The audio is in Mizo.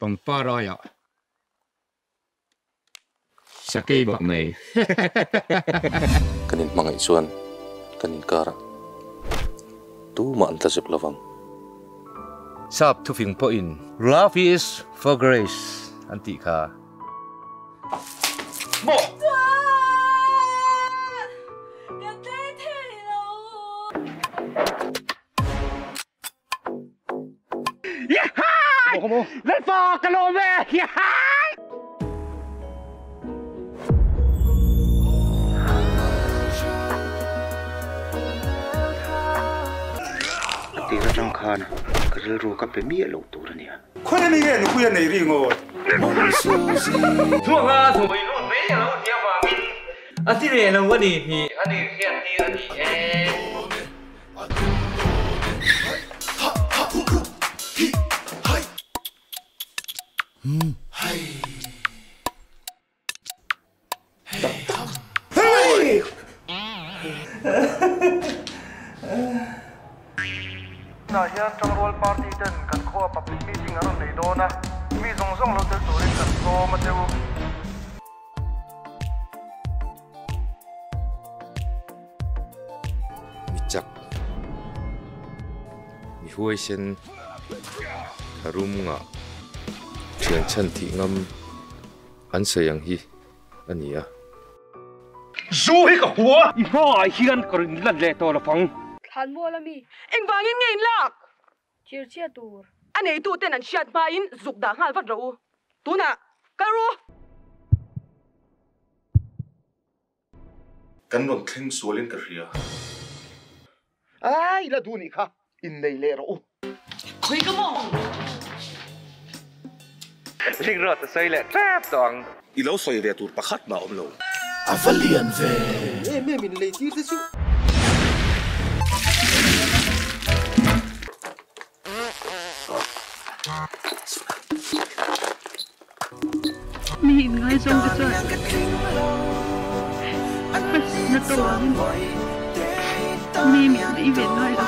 Pangpar aiah sakei bak nei. Kan inhmangaih chuan kan inkarah tumah an tla zep lovang. Sap thufing pawhin Love is for grace an tih kha. Maw! Chuan ka tlei thei lo. Lalpa ka lawm e! A tir atang khan ka rilru ka pe miah lo tur a nia. Khawi mi nge nupui a nei ri ngawt? Chhuak a, thawmei lut mai a lo nih avangin a ti leh lo a ni tih a ni hriat tir a ni e. Tunah hian Tangrual Party ten kan khua public meeting an rawn nei dawn a, mi zawng zawng lo tel turin kan sawm a che u. Mi chak, mi huaisen, tharum ngah, thian chhan thih ngam an sawi ang hi a ni a. Zu hi ka hua! I hmaah hian ka rawn inlan leh tawh lovang. Thlanmual ami. Engvangin nge in lak? Thirchhia tur. A neituten an hriat hmain zuk dah nghal vat rawh u. Tunah kal ru! Kan rawn thleng sualin ka hria. Ai la duh nih kha innei leh rawh u. Khawi ka maw? Ring rawt a sawi leh tep tawh ang. I lo sawi ve tur pakhat mah awm lo. A va lian ve. Em em in lei tir te chu. Mi in ngaizawng te chuan na tawngin mi min nei ve ngai lo a.